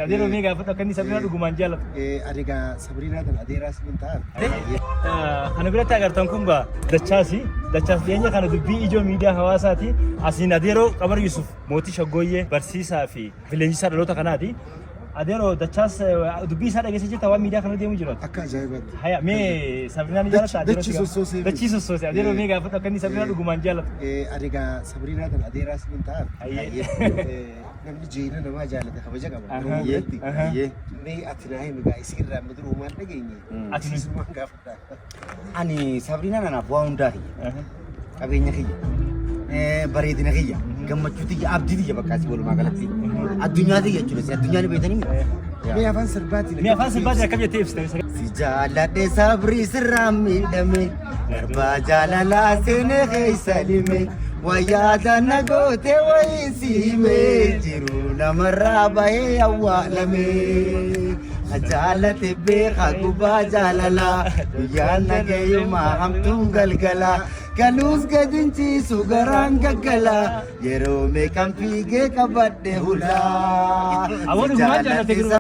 Adeeroo mee gaafadhu akka inni Sabriinaa dhugumaan jaallatu. Ani egaa Sabriinaa tan adeeraa sinin ta'a. Kana biratti agartan kun gaa Dachaasi. Dachaas dhiyeenya kana dubbii ijoo miidiyaa hawaasaati. Asiin Adeeroo Qamar Yusuf mootii Shaggooyyee barsiisaa fi leenjisaa dhaloota kanaati. Adeeroo Dachaas dubbii isaa dhageessee jirta waan miidiyaa kana deemu jiru. Akka ajaa'ibaatti. Haya mee Sabriinaa ni jaallata? Adeeroo Dachii si gaafa- sossoosee. Dachii sossoosee. Adeeroo mee gaafadhu akka inni Sabriinaa dhugumaan jaallatu. Ani egaa Sabriinaa tan adeeraa sinin ta'a. Ayyee. Namni jireenya namaa jaalate kabaja qaba. Aha. Oromoo biratti. Aha. Mee ati naa himi gaa isii irraa amma duruu maal dhageenye? Ati nu- Isumaan gaafadha. Ani Sabriinaan anaaf waa hundaa kiyya. Qabeenya kiyya. Bareedina kiyya. Gammachuu tiyya. Abdii tiyya bakka asii walumaa galatti. Addunyaa tiyya jechuudha. Addunyaa ni beektanii miti. Mee afaan sirbaatiin. Mee afaan sirbaatiin akkam jettee ibsite? Si jaalladhe sabrii sirraa miidhame darbaa jaalalaa seenee keessa lime wayyaada na goote wayii si hime jiru namarraa bahee awwaalame. Jaalate beeka gubaa jaalalaa guyyaan nagayumaa hamtuun galgalaa galuus gadi hin ciisu garaan gaggalaa yeroo meeqan fiigee qabadhe hulaa. Awwa dhugumaan jaalate.